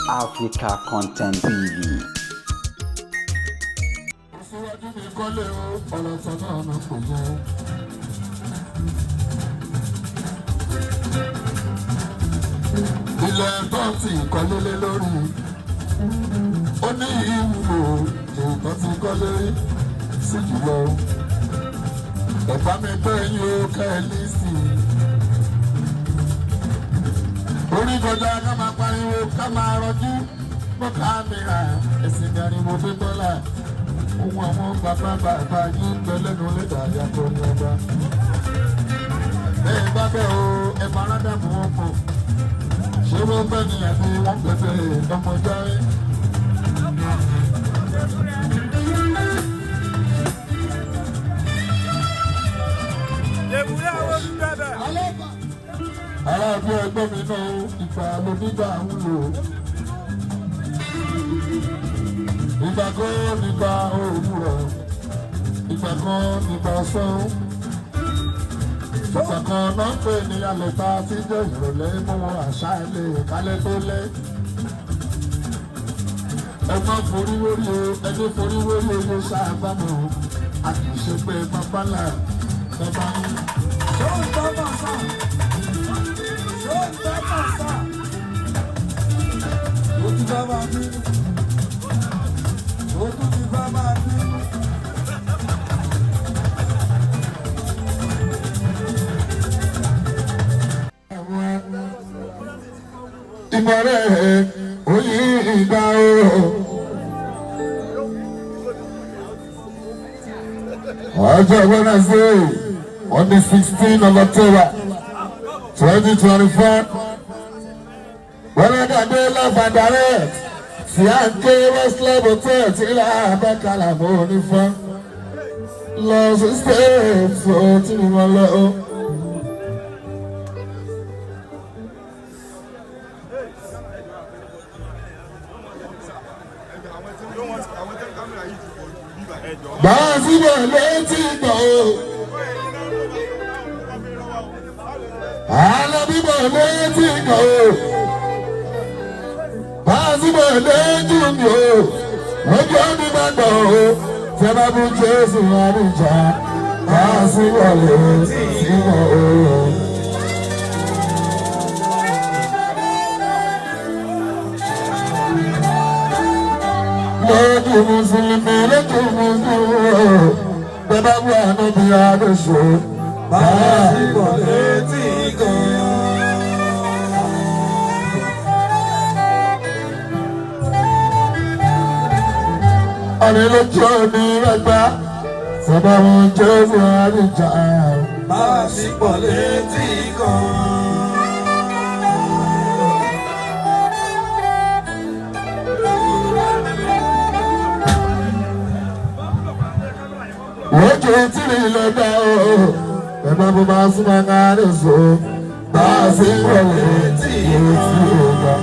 Africa Content TV. Síwájú mi kọ́lé o, ọ̀rọ̀ tán náà ló pè yẹn. Ilẹ̀ tó ti kọ́lé lé lórí. Ó ní ìwúlò èyí tó ti kọ́lé sí jùlọ. Ẹ̀bá mi gbé yín o kẹ́ẹ̀lì sí i. Orí kọjá ká máa pariwo ká máa rọjú. Mọ́ká mi rà ẹ̀sìn ní ariwo tó tọ́lá ohun àwọn bàbá bàbá yín bẹ lẹ́nu lẹ́dà yàtọ̀ ní ọba. Bẹ́ẹ̀ bá bẹ́ẹ̀ o, ẹ máa rádàmú wọn pọ̀. Ṣé wọ́n bẹ́ẹ̀ ni àbí wọ́n bẹ̀bẹ̀ ọmọ járe? Aláàbí ẹgbẹ́ mi náà ìgbà ló nígbà ń lò. Ìgbà kan nígbà òwúrọ̀, ìgbà kan nígbà ọ̀sán, ìgbà kan náà ń pè ní alẹ́ta tí jẹ́ ìrọ̀lẹ́ mú wọn àṣà ilé kálẹ̀ tó lé. Ẹ má forí wórí o, ẹni forí wórí o yóò ṣàbámọ̀ o, a kì í ṣe pé bàbá là bàbá ń. Ṣé ó ń tọ́ mọ̀ sá? Ṣé ó ń tọ́ mọ̀ sá? Ó ti fẹ́ máa bínú. Ó tún ti fẹ́ máa bínú. Ìmọ̀rẹ́ oyin ìgbà o. Ọjọ́ Wednesday on the 16 of October 2024. Wẹ́lẹ́dàdé live and direct tí à ń ké West Club Hotel tí ilé Abẹ́kàlà mọ́ onífọ́n. Lọ sí state ó tí mo lọ o. Báwa síbẹ̀ létí gbọ̀ o. Alábíbọ̀ létí gbọ̀ o. Báwa síbẹ̀ létí mi o. Ojú mi máa gbọ̀ o. Tẹ́lá bú Jésù àríjà. Báwa síbẹ̀ létí gbọ̀ o. Lójú Mùsùlùmí, lójú Mùsùlùmí, bẹ́ẹ̀ bá ànábi àdóṣe. Bàbá síbọ̀ létí gan. Ọ̀rẹ́ lójú òní rẹ̀gbá, sábà wọn Jésù àríjà. Bàbá síbọ̀ létí gan. Lójú tìrì lọ́dà o, bẹ́ẹ̀ bá bá súnmọ́ àdóṣe. Bá a sì wọlé tí o gbà.